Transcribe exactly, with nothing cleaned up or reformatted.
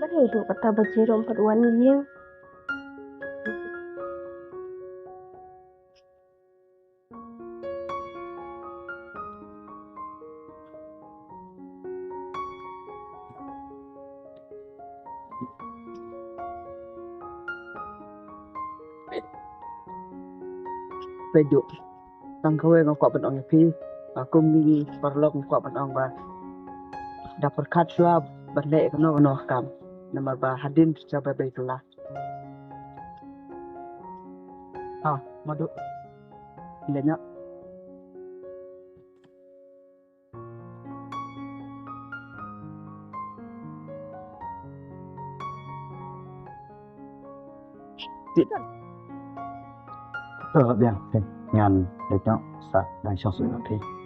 Hei, ruh kata ba Jerome pat wan ïing. Peit, tang kawei nga kwah ban ong ïa phi, ba kum ki paralok nga kwah ban ong ba da pyrkhat shuwa ban leh kano kano kam, namar ba hadien phi sa ba bei kylla. Ha, Madu. Leh noh. To, biang, ngan leit noh, sa dang shong suh ïa phi.